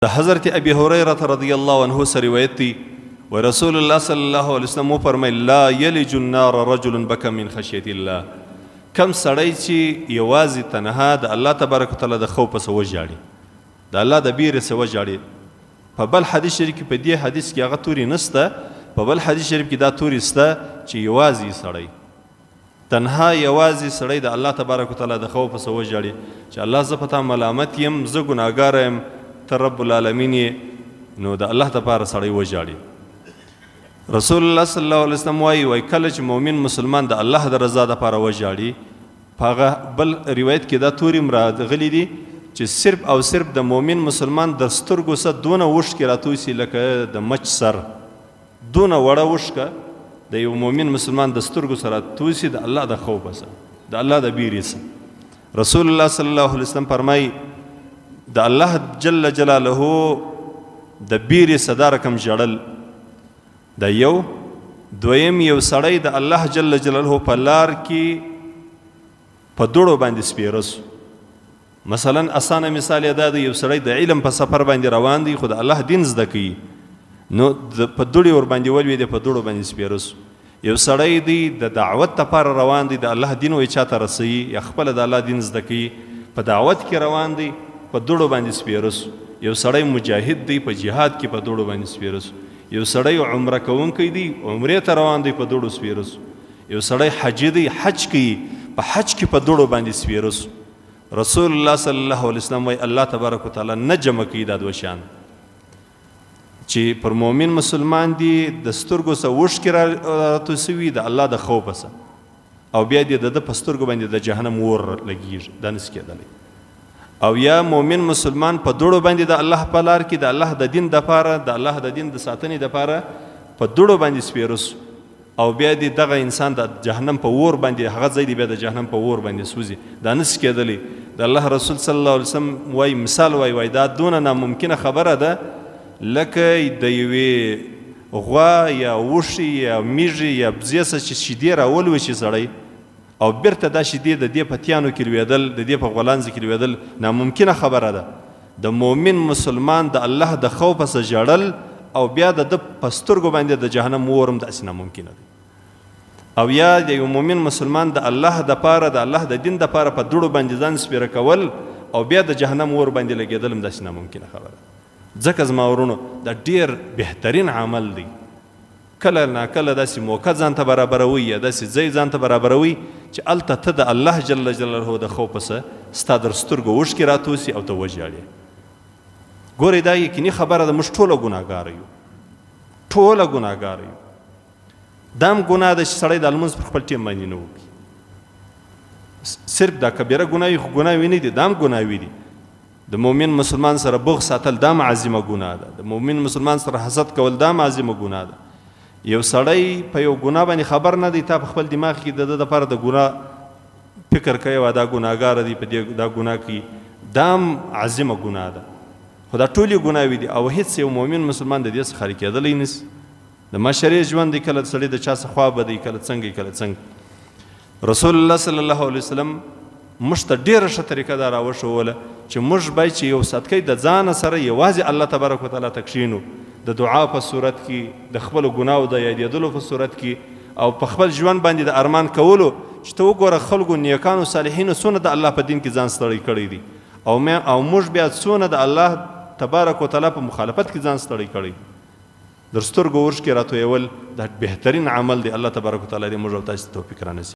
د حضرت ابي هريره رضی الله عنه سره روایت دی، و رسول الله صلی الله علیه وسلم وفرمایل: لا یلج النار رجل بکى من خشیت الله. کم سړی چې یوازې تنها د الله تبارک وتعالی د خوف څخه وژاړي، د الله د بیرې څخه وژاړي. په بل حدیث شریف کې، په دې حدیث کې هغه توري نسته، په بل حدیث شریف کې دا توري سته چې یوازې سړی تنها یوازې سړی د الله تبارک وتعالی د خوف څخه وژاړي چې الله زه په تا ملامت یم، زه ګناهګار یم، ته رب العالمین یې، نو د الله دپاره سړی وژاړي. رسول الله صلی الله علیه وسلم وایي، وایي کله چې مؤمن مسلمان د الله د رضا دپاره وژاړي، په هغه بل روایت کې دا توري هم راغلي دي چې صرف او صرف د مؤمن مسلمان د سترګو څخه دونه اوښکې راتوی سي لکه د مچ سر، دونه وړه اوښکه د یو مؤمن مسلمان د سترګو سره راتوی سي د الله د خوف سره، د الله د بیرې سره. رسول الله صلی الله علیه وسلم فرمایي د الله جل جلاله د بیرې څخه دا رقم ژړل د یو. دویم، یو سړی د الله جل جلاله په لار کې په دوړو باندې سپیره سو. مثلا اسانه مثال یې دا دی، یو سړی د علم په سفر باندې روان دی خو د الله دین زده کوي، نو په دوړې ور باندې ولوېدې، په دوړو باندې سپیره سو. یو سړی دی د دعوت لپاره روان دی، د الله دین وایي چاته رسوي یا خپله د الله دین زده کوي، په دعوت کې روان دی، په دوړو باندې سپیره سو. یو سړی مجاهد دی، په جهاد کې په دوړو باندې سپیره سو. یو سړی عمره کوونکی دی، عمرې ته روان دی، په دوړو سپیره سو. یو سړی حجي دی، حج کوي، په حج کې په دوړو باندې سپیره سو. رسول الله صلی الله علیه وسلم وایي الله تبارک وتعالی نه جمع کوي دا دوه شیان چې پر مؤمن مسلمان دی د سترګو څخه اوښکې راتوی سوي د الله د خوفه څخه، او بیا دې د ده په سترګو باندې د جهنم اور لګېږي، دا نسي کېدلی. او یا مؤمن مسلمان په دوړو باندې د الله په لار کې د الله د دین دپاره، د الله د دین د ساتنې دپاره په دوړو باندې سپیره سو، او بیا دې دغه انسان د جهنم په اور باندې، هغه ځای دی بیا د جهنم په اور باندې سوځي، دا نسي کېدلی. د الله رسول صلی الله علیه وسلم وایي، مثال وایي، وایي دا دونه ناممکنه خبره ده لکه د یوې غوا یا اوښې یا میږې یا بزې څخه چې شیدې راولوشي سړی، او بیرته دا شیدې د دې په تیانو کې لوېدل، د دې په غولانځ کې لوېدل ناممکنه خبره ده. د مؤمن مسلمان د الله د خوفه څخه ژړل او بیا د ده په سترګو باندې د جهنم اور هم داسې ناممکنه دی. او یا د یو مؤمن مسلمان د الله دپاره، د الله د دین دپاره په دوړو باندې ځان سپیره کول او بیا د جهنم اور باندې لګېدل هم داسې ناممکنه خبره ده. ځکه زما ورونو دا ډېر بهترین عمل دی. کله ناکله داسې موقع ځان ته برابروي یا داسې ځای ځان ته برابروي چې هلته ته د الله جل جلاله د خوف څخه ستا در سترګو اوښکې راتوسي او ته وژاړې. ګورئ دا یقیني خبره ده، موږ ټوله ګناهګاره یو، ټوله ګناهګاره یو. دا هم ګناه ده چې سړی د لمونځ پر خپل ټیم باندې نه وکړي، صرف دا کبیره ګناه وي خو ګناه وي نه دي، دا هم ګناه وي دي. د مؤمن مسلمان سره بغض ساتل دا هم عظیمه ګناه ده، د مؤمن مسلمان سره حسد کول دا هم عظیمه ګناه ده. یو سړی په یو ګناه باندې خبر نه دی، تا په خپل دماغ کې د ده دپاره د ګناه فکر کوي او دا ګناهګاره دی، په دې دا ګناه کوي، دا هم عظیمه ګناه ده. خو دا ټولې ګناوې دي او هیڅ یو مؤمن مسلمان د دې څخه خالي کېدلی نه سي. د معاشرې ژوند دی، کله سړی د چا څخه خوا بدوي، کله څنګه، کله څنګه. رسول الله صلی الله علیه وسلم موږ ته ډېره ښه طریقه دا راوښووله چې موږ باید چې یو ساتکی د ځانه سره یوازې الله تبارک وتعالی ته کښېنو، د دعا په صورت کې، د خپلو ګناو د یادېدلو په صورت کې، او په خپل ژوند باندې د ارمان کولو چې ته وګوره خلکو نیکانو صالحینو څونه د الله په دین کې ځان ستړی کړی دی، او موږ بیا څونه د الله تبارک وتعالی په مخالفت کې ځان ستړی کړی. در سترګو اوښکې راتویول دا بهترین عمل دی. الله تبارک وتعالی دې موږ او تاسې ته توفیق رانصیب.